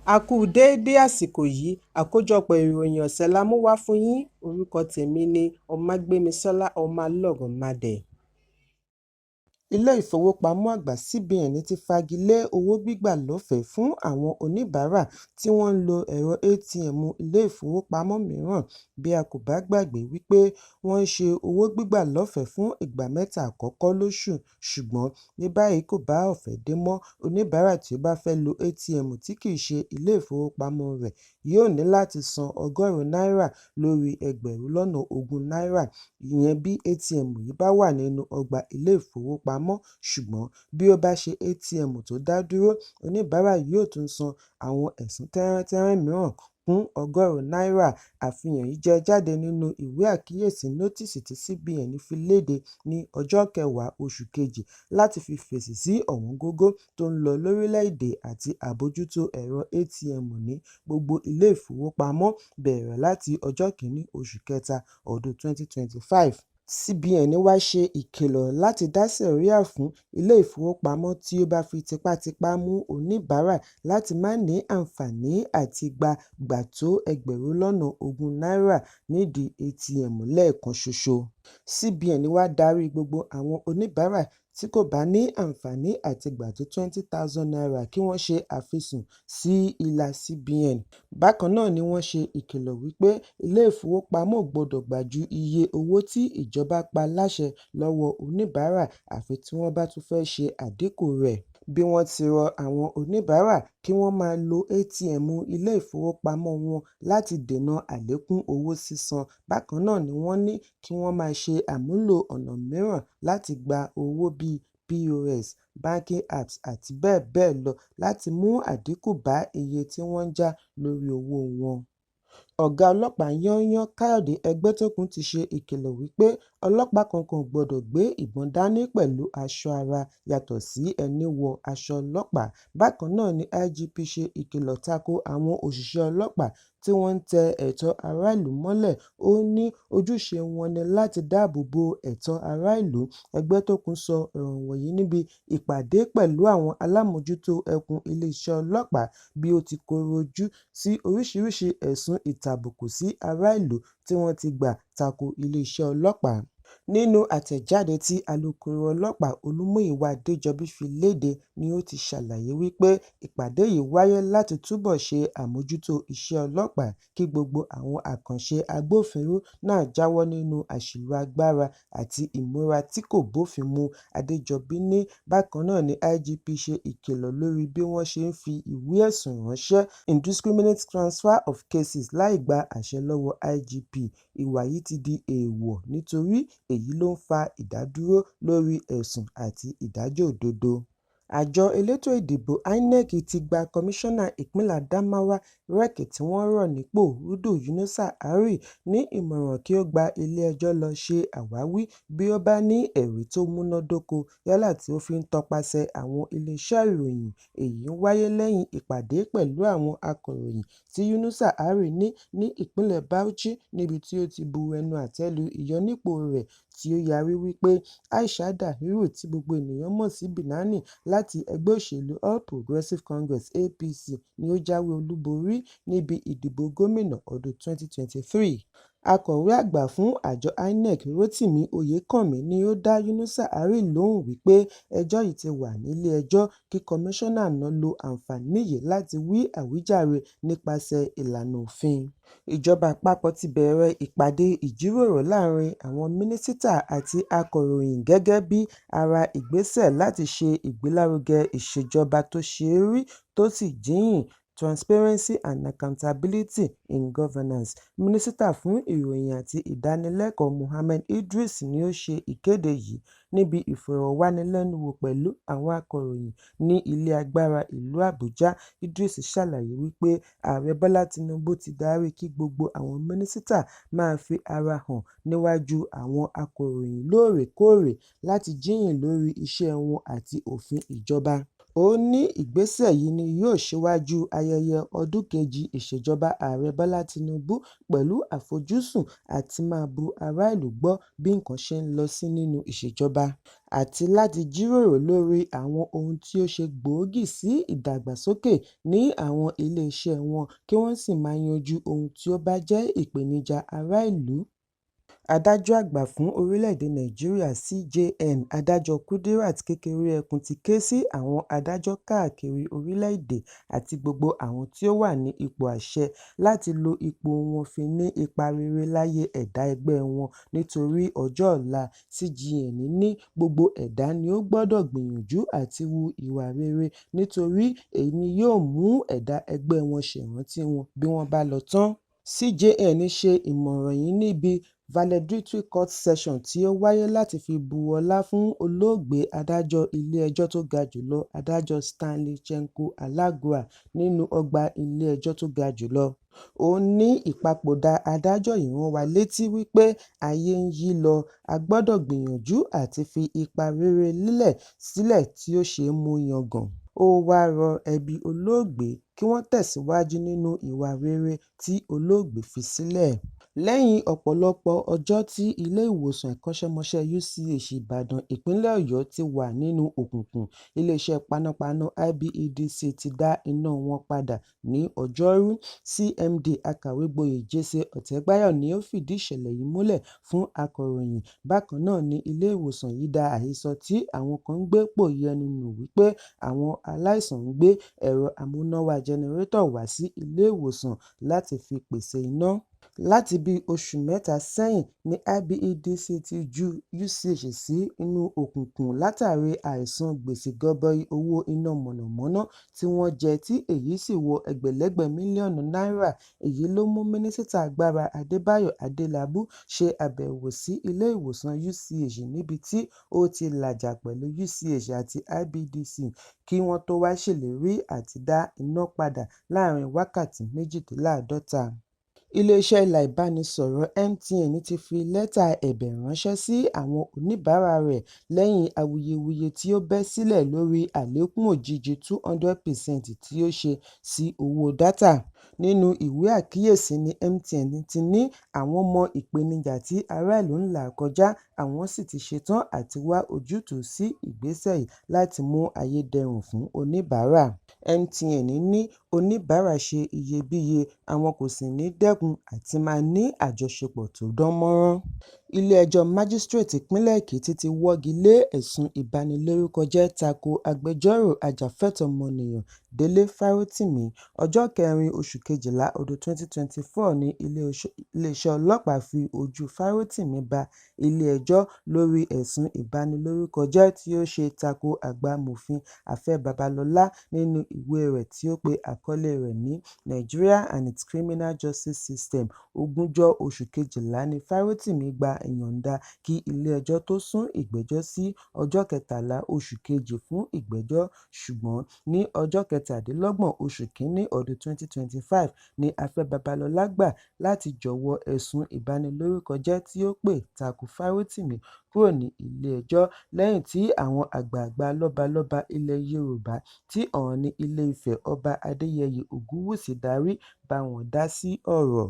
A kú déédé àsìkò yìí. Àkójọpọ̀ ìròyìn ọ̀sẹ̀ la mú wá fún yín. Orúkọ tèmi ni Ọmágbémisọ́lá Ọmọlọ́rọ̀mádé. Ilé ìfowópamọ́ àgbà CBN ti fagi lé owó gbígbà lọ́fẹ̀ẹ́ fún àwọn oníbàárà tí wọ́n ń lo ẹ̀rọ ATM ilé ìfowópamọ́ mìíràn. Bí a kò bá gbàgbé wípé wọ́n ń ṣe owó gbígbà lọ́fẹ̀ẹ́ fún ìgbà mẹ́ta àkọ́kọ́ lóṣù, ṣùgbọ́n ní báyìí kò bá ọ̀fẹ́ dé mọ́. Oníbàárà tí ó bá fẹ́ lo ATM tí kìí ṣe ilé ìfowópamọ́ rẹ̀ yóò ní láti san 100 náírà lórí 20,000 náírà, ìyẹn bí ATM yìí bá wà nínú ọgbà ilé ìfowópamọ́. Ṣùgbọ́n bí ó bá ṣe ATM tó dá dúró, oníbàárà yóò tún san àwọn ẹ̀sún tẹ́rẹ́ntẹ́rẹ́ mìíràn kún 100 náírà. Àfihàn yìí jẹ jáde nínú ìwé àkíyèsí nótìsí tí CBN fi léde ní ọjọ́ 10 oṣù kejì láti fi fèsì sí ọ̀wọ́ngógó tó ń lọ lórílẹ̀-èdè àti àbójútó ẹ̀rọ ATM ní gbogbo ilé ìfowópamọ́ bẹ̀rẹ̀ láti ọjọ́ 1 oṣù kẹta ọdún 2025. CBN wá ṣe ìkìlọ̀ láti dá sẹ̀ríà fún ilé ìfowópamọ́ tí ó bá fi tipátipá mú oníbàárà láti má ní àǹfààní àti gba gbà tó 20,000 náírà nídìí ATM lẹ́ẹ̀kan ṣoṣo. CBN wá darí gbogbo àwọn oníbàárà tí kò bá ní àǹfààní àti gbà tó ₦20,000 kí wọ́n ṣe àfisùn sí ìlà CBN. Bákan náà ni wọ́n ṣe ìkìlọ̀ wípé ilé ìfowópamọ́ ò gbọdọ̀ gbà ju iye owó tí ìjọba pa láṣẹ lọ́wọ́ oníbàárà àfi tí wọ́n bá tún fẹ́ ṣe àdínkù rẹ̀. Bí wọ́n ti rọ àwọn oníbàárà kí wọ́n máa lo ATM ilé ìfowópamọ́ wọn láti dènà àlékún owó sísan, bákan náà ni wọ́n ní kí wọ́n máa ṣe àmúlò ọ̀nà mìíràn láti gba owó bíi POS, banking apps àti bẹ́ẹ̀ bẹ́ẹ̀ lọ láti mú àdínkù bá iye tí wọ́n ń já lórí owó wọn. Ọ̀gá ọlọ́pàá yányán Káyọ̀dé Ẹgbẹ́tókun ti ṣe ìkìlọ̀ wípé ọlọ́pàá kankan ò gbọdọ̀ gbé ìbọn dání pẹ̀lú aṣọ ara yàtọ̀ sí ẹni wọ aṣọ ọlọ́pàá. Bákan náà ni IGP ṣe ìkìlọ̀ tako àwọn òṣìṣẹ́ ọlọ́pàá tí wọ́n ń tẹ ẹ̀tọ́ aráàlú mọ́lẹ̀. Ó ní ojúṣe wọn ní láti dáàbò bo ẹ̀tọ́ aráàlú. Ẹgbẹ́tókun sọ ọ̀rọ̀ wọ̀nyí níbi ìpàdé pẹ̀lú àwọn alámòójútó ẹkùn iléeṣẹ́ ọlọ́pàá bí ó ti kọ̀rọ̀ ojú sí oríṣiríṣi ẹ̀sùn ìtàbùkù sí aráàlú tí wọ́n ti gbà tako iléeṣẹ́ ọlọ́pàá. Nínú àtẹ̀jáde tí alūkkóró ọlọ́pàá Olúmúyìwá Adéjọbí fi léde ni ó ti ṣàlàyé wípé ìpàdé yìí wáyé láti túbọ̀ ṣe àmójútó iṣẹ́ ọlọ́pàá, kí gbogbo àwọn àkànṣe agbófinró náà jáwọ́ nínú àṣìlò agbára àti ìmúra tí kò bófin mu. Adéjọbí ní bákan náà ni IGP ṣe ìkìlọ̀ lórí bí wọ́n ṣe ń fi ìwé ẹ̀sùn ránṣẹ́ indiscriminate transfer of cases láì gba àṣẹ lọ́wọ́ IGP. Ìwà yìí ti di èèwọ̀ nítorí èyí ló ń fa ìdádúró lórí ẹ̀sùn àti ìdájọ́ òdodo. Àjọ elétò ìdìbò INEC ti gba Kọmíṣánná ìpínlẹ̀ Adamawa REC tí wọ́n rọ̀ nípò, Hudu Yunusa Ari, ní ìmọ̀ràn kí ó gba ilé-ẹjọ́ lọ ṣe àwáwí bí ó bá ní ẹ̀rí tó múnádóko yálà tí ó fi ń tọpasẹ̀ àwọn iléeṣẹ́ ìròyìn. Èyí ń wáyé lẹ́yìn ìpàdé pẹ̀lú àwọn akọ̀ròyìn tí Yunusa Ari ní ní ìpínlẹ̀ Bauchi níbi tí ó ti bu ẹnu àtẹ́ lu ìyọnípò rẹ̀ tí ó yarí wípé Aisha Dahiru tí gbogbo ènìyàn mọ̀ sí Binani láti ẹgbẹ́ òṣèlú All Progressive Congress (APC) ni ó jáwé olúborí níbi ìdìbò gómìnà ọdún 2023. Akọ̀wé àgbà fún àjọ INEC Rotimi Oyekanmi ni ó dá Yunusa Ari lóhùn wípé ẹjọ́ yìí ti wà nílé-ẹjọ́ kí kọmíṣánná náà lo àǹfààní yìí láti wí àwíjàre nípasẹ̀ ìlànà òfin. Ìjọba àpapọ̀ ti bẹ̀rẹ̀ ìpàdé ìjíròrò láàrin àwọn mínísítà àti akọ̀ròyìn gẹ́gẹ́ bí ara ìgbésẹ̀ láti ṣe ìgbélárugẹ ìṣèjọba tó ṣe é rí tó sì jíyìn (Transparency and Accountability in Governance). Mínísítà fún Ìròyìn àti Ìdánilẹ́kọ̀ọ́ Mohammed Idris ni ó ṣe ìkéde yìí níbi ìfọ̀rọ̀wánilẹ́nuwò pẹ̀lú àwọn akọ̀ròyìn ní Ilé Agbára ìlú Àbújá. Idris ṣàlàyé wípé Ààrẹ Bọ́lá Tinubu ti darí kí gbogbo àwọn mínísítà máa fi ara hàn níwájú àwọn akọ̀ròyìn lóòrèkóòrè láti jíyìn lórí iṣẹ́ wọn àti òfin ìjọba. Ó ní ìgbésẹ̀ yìí ni yóò ṣíwájú ayẹyẹ ọdún kejì ìṣèjọba Ààrẹ Bọ́lá Tinubu pẹ̀lú àfojúsùn àti máa bu ará ìlú gbọ́ bí nǹkan ṣe ń lọ sí nínú ìṣèjọba, àti láti jíròrò lórí àwọn ohun tí ó ṣe gbòógì sí ìdàgbàsókè ní àwọn iléeṣẹ́ wọn kí wọ́n sì máa yanjú ohun tí ó bá jẹ́ ìpèníjà ará ìlú. Adájọ́ àgbà fún orílẹ̀-èdè Nàìjíríà CJN, Adájọ́ Kudirat Kekere-Ekun ti ké sí àwọn adájọ́ káàkiri orílẹ̀-èdè àti gbogbo àwọn tí ó wà ní ipò àṣẹ láti lo ipò wọn fi ní ipa rere láyé ẹ̀dá ẹgbẹ́ wọn nítorí ọjọ́ ọ̀la. CJN ní gbogbo ẹ̀dá ni ó gbọdọ̀ gbìyànjú àti hu ìwà rere nítorí èyí ni yóò mú ẹ̀dá ẹgbẹ́ wọn ṣèrántí wọn bí wọ́n bá lọ tán. CJN ṣe ìmọ̀ràn yìí níbi Valedictory Court Session tí ó wáyé láti fi bu ọlá fún olóògbé adájọ́ ilé-ẹjọ́ tó ga jùlọ Adájọ́ Stanley Chenku Allagoa nínú ọgbà ilé-ẹjọ́ tó ga jùlọ. Ó ní ìpapòdà adájọ́ yìí rán wa létí wípé ayé ń yí lọ, a gbọdọ̀ gbìyànjú àti fi ipa rere lélẹ̀ sílẹ̀ tí ó ṣe é mú yangàn. Ó wáá rọ ẹbí olóògbé kí wọ́n tẹ̀síwájú nínú ìwà rere tí olóògbé fi sílẹ̀. Lẹ́yìn ọ̀pọ̀lọpọ̀ ọjọ́ tí ilé-ìwòsàn ẹ̀kọ́ṣẹ́mọṣẹ́ UCH Ìbàdàn, ìpínlẹ̀ Ọ̀yọ́ ti wà nínú òkùnkùn, iléeṣẹ́ panápaná IBEDC ti dá iná wọn padà ní Ọjọ́rú. CMD Akàwégboyè Jesse Ọ̀tẹ́gbáyọ̀ ni ó fìdí ìṣẹ̀lẹ̀ yìí múlẹ̀ fún akọ̀ròyìn. Bákan náà ni ilé-ìwòsàn yìí dá àhesọ tí àwọn kan ń gbé pòyì ẹnu nù wípé àwọn aláìsàn ń gbé ẹ̀rọ amúnáwá jẹnẹrétọ̀ wá sí ilé-ìwòsàn láti fi pèsè iná. Láti bíi oṣù mẹ́ta sẹ́yìn ni IBEDC ti ju UCH sí inú òkùnkùn látàrí àìsan gbèsè gọbọi owó iná mọ̀nàmọ́ná tí wọ́n jẹ tí èyí sì wọ ẹgbẹ̀lẹ́gbẹ̀ mílíọ̀nù náírà. Èyí ló mú Mínísítà Agbára Adébáyọ̀ Adélábù ṣe àbẹ̀wò sí ilé-ìwòsàn UCH níbi tí ó ti làjà pẹ̀lú UCH àti IBEDC kí wọ́n tó wá ṣèlérí àti dá iná padà láàárín wákàtí 48. Iléeṣẹ́ ilà ìbánisọ̀rọ̀ MTN ti fi lẹ́tà ẹ̀bẹ̀ ránṣẹ́ sí àwọn oníbàárà rẹ̀ lẹ́yìn awuyewuye tí ó bẹ́ sílẹ̀ lórí àlékún òjijì 200% tí ó ṣe sí owó dátà. Nínú ìwé àkíyèsí ní MTN ti ní àwọn mọ ìpèníjà tí ará ìlú ń là kọjá, àwọn sì ti ṣetán àti wá ojútùú sí ìgbésẹ̀ yìí láti mú ayé dẹrùn fún oníbàárà. MTN ní oníbàárà ṣe iyebíye, àwọn kò sì ní dẹ́kun àti máa ní àjọṣepọ̀ tó dán mọ́rán. Ilé-ẹjọ́ Májísíréètì ìpínlẹ̀ Èkìtì ti wọ́gi lé ẹ̀sùn ìbanilórúkọjẹ́ tako agbẹjọ́rò ajàfẹ́tọ̀ọ́ ọmọnìyàn Délé Fárótìmí. Ọjọ́ 4 oṣù kejìlá ọdún 2024 ní iléeṣẹ́ ọlọ́pàá fi ojú Fárótìmí ba ilé-ẹjọ́ lórí ẹ̀sùn ìbanilórúkọjẹ́ tí ó ṣe tako àgbà amòfin Afẹ́ Babalọ́lá nínú ìwé rẹ̀ tí ó pe àkọlé rẹ̀ ní "Nigeria and its Criminal Justice System". Ogúnjọ́ oṣù kejìlá ní Fárótìmí gba ìyọ̀ǹda kí ilé-ẹjọ́ tó sún ìgbẹ́jọ́ sí ọjọ́ 13 oṣù kejì fún ìgbẹ́jọ́, ṣùgbọ́n ní ọjọ́ 27 oṣù kínní ọdún 2025 ní Afẹ́ Babalọ́lá gbà láti jọ̀wọ́ ẹ̀sùn ìbanilórúkọjẹ́ tí ó pè tako Fárótìmí kúrò ní ilé-ẹjọ́ lẹ́yìn tí àwọn àgbààgbà lọ́balọ́ba ilẹ̀ Yorùbá tí Ọọ̀ni Ilé-Ifẹ̀ Ọba Adéyẹyè Ògúnwùsì darí bá wọn dá sí ọ̀rọ̀.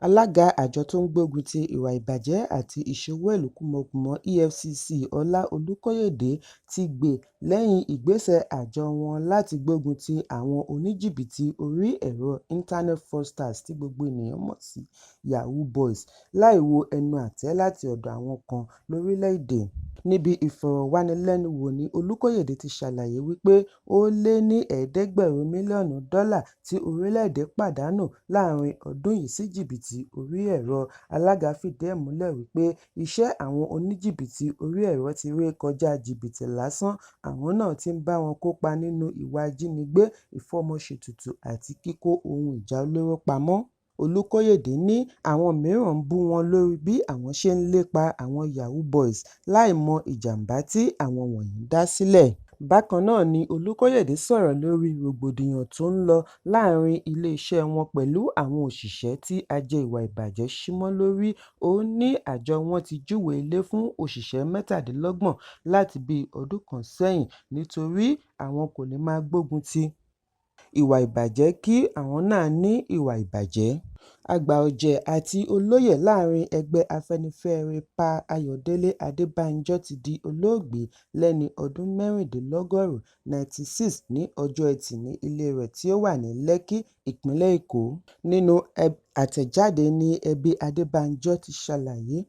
Alága àjọ tó ń gbógun ti ìwà ìbàjẹ́ àti ìṣowó-ìlú kúmọkùmọ EFCC Ọlá Olúkóyèdé ti gbè lẹ́yìn ìgbésẹ̀ àjọ wọn láti gbógun ti àwọn oníjìbìtì orí ẹ̀rọ Internet fraudsters tí gbogbo ènìyàn mọ̀ sí Yahoo Boys láì wo ẹnu àtẹ́ láti ọ̀dọ̀ àwọn kan lórílẹ̀-èdè. Níbi ìfọ̀rọ̀wánilẹ́nuwò ní Olúkóyèdé ti ṣàlàyé wípé ó lé ní ẹ̀ẹ́dẹ́gbẹ̀rún mílíọ̀nù dọ́là tí orílẹ̀-èdè pàdánù láàárín ọdún yìí sí jìbìtì orí ẹ̀rọ. Alága fìdí ẹ̀ múlẹ̀ wípé iṣẹ́ àwọn oníjìbìtì orí ẹ̀rọ ti ré kọjá jìbìtì lásán, àwọn náà ti ń bá wọn kópa nínú ìwà ìjínigbé, ìfọmọṣètùtù àti kíkó ohun ìjà olóró pamọ́. Olúkóyèdé ní àwọn mìíràn ń bú wọn lórí bí àwọn ṣe ń lépa àwọn Yahoo Boys láì mọ ìjàm̀bá tí àwọn wọ̀nyí ń dá sílẹ̀. Bákan náà ni Olùkòyédè sọ̀rọ̀ lórí rògbòdìyàn tó ń lọ láàrin iléeṣẹ́ wọn pẹ̀lú àwọn òṣìṣẹ́ tí àjọ ìwà ìbàjẹ́ sí mọ́ lórí. Ó ní àjọ wọn ti júwèé ilé fún òṣìṣẹ́ 27 láti bíi ọdún kan sẹ́yìn nítorí àwọn kò lè máa gbógun ti ìwà ìbàjẹ́ kí àwọn náà ní ìwà ìbàjẹ́. Àgbà ọ̀jẹ̀ àti olóyè láàrin ẹgbẹ́ Afẹ́nifẹ́re Pa Ayọ̀délé Adébánjọ ti di olóògbé lẹ́ni ọdún mẹ́rìndínlọ́gọ́rùn-ún 96 ní ọjọ́ Ẹtì ní ilée rẹ̀ tí ó wà ní Lẹ́kí, ìpínlẹ̀ Èkó. Nínú àtẹ̀jáde ní ẹbí Adébánjọ ti ṣàlàyé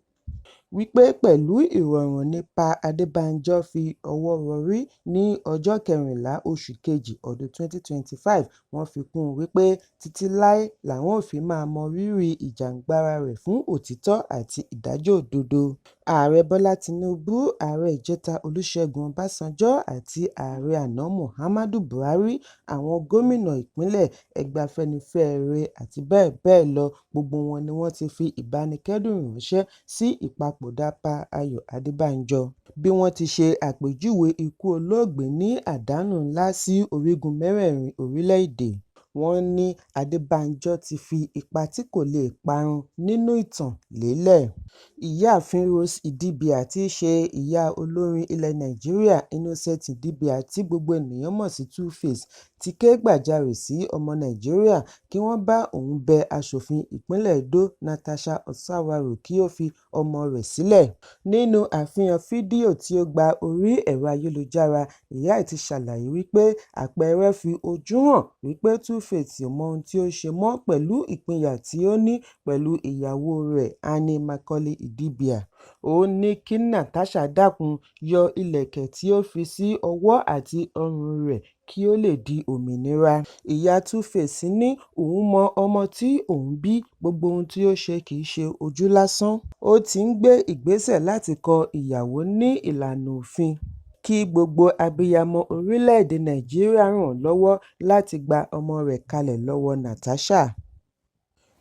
wípé pẹ̀lú ìrọ̀rùn ni Pa Adébánjọ fi ọwọ́ rọrí ní ọjọ́ kẹrìnlá oṣù kejì ọdún 2025. Wọ́n fi kún un wípé títí láé làwọn ó fi máa mọrírì ìjìjàgbara rẹ̀ fún òtítọ́ àti ìdájọ́ òdodo. Ààrẹ Bọ́lá Tinubu, Ààrẹ ìjẹta Olúṣẹ́gun Ọbásanjọ́ àti Ààrẹ àná Muhammadu Buhari, àwọn gómìnà ìpínlẹ̀, ẹgbẹ́ Afẹ́nifẹ́re àti bẹ́ẹ̀ bẹ́ẹ̀ lọ, gbogbo wọn ni wọ́n ti fi ìbánikẹ́dùn ránṣẹ́ sí ìpapòdà Pa Ayọ̀ Adébánjọ. Bí wọ́n ti ṣe àpèjúwe ikú olóògbé ní àdánù ńlá sí orígun mẹ́rẹ̀ẹ̀rin orílẹ̀-èdè. Wọ́n ní Adébánjọ ti fi ipa tí kò leè parun nínú ìtàn lélẹ̀. Ìyáàfin Rose Idibia tí í ṣe ìyá olórin ilẹ̀ Nàìjíríà Innocent Idibia tí gbogbo ènìyàn mọ̀ sí 2Face ti ké gbàjarè sí ọmọ Nàìjíríà kí wọ́n bá òun bẹ aṣòfin ìpínlẹ̀ Edo Natasha Osawaru kí ó fi ọmọ rẹ̀ sílẹ̀. Nínú àfihàn fídíò tí ó gba orí ẹ̀rọ ayélujára, ìyá yìí ti ṣàlàyé wípé àpẹẹrẹ fi ojú hàn wípé 2Face ò mọ ohun tí ó ń ṣe mọ́ pẹ̀lú ìpínyà tí ó ní pẹ̀lú ìyàwóo rẹ̀ Annie Macaulay Idibia. Ó ní kí Natasha dákun yọ ìlẹ̀kẹ̀ tí ó fi sí ọwọ́ àti ọrùn rẹ̀ kí ó lè di òmìnira. Ìyá 2Face ní òun mọ ọmọ tí òun bí, gbogbo ohun tí ó ṣe kì í ṣe ojú lásán. Ó ti ń gbé ìgbésẹ̀ láti kọ ìyàwó ní ìlànà òfin. Kí gbogbo abiyamọ orílẹ̀-èdè Nàìjíríà ràn án lọ́wọ́ láti gba ọmọ rẹ̀ kalẹ̀ lọ́wọ́ Natasha.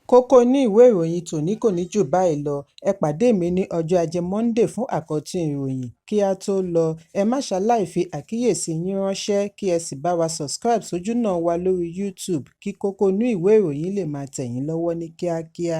Kókó inú ìwé ìròyìn tòní kò ní jù báyìí lọ. Ẹ pàdé mi ní ọjọ́ Ajé Monday fún àkọ́tún ìròyìn. Kí á tó lọ, ẹ má ṣaláì fi àkíyèsí yín ránṣẹ́ kí ẹ sì bá wa subscribe sójúnà wa lórí YouTube kí kókó inú ìwé ìròyìn lè máa tẹ̀ yín lọ́wọ́ ní kíákíá.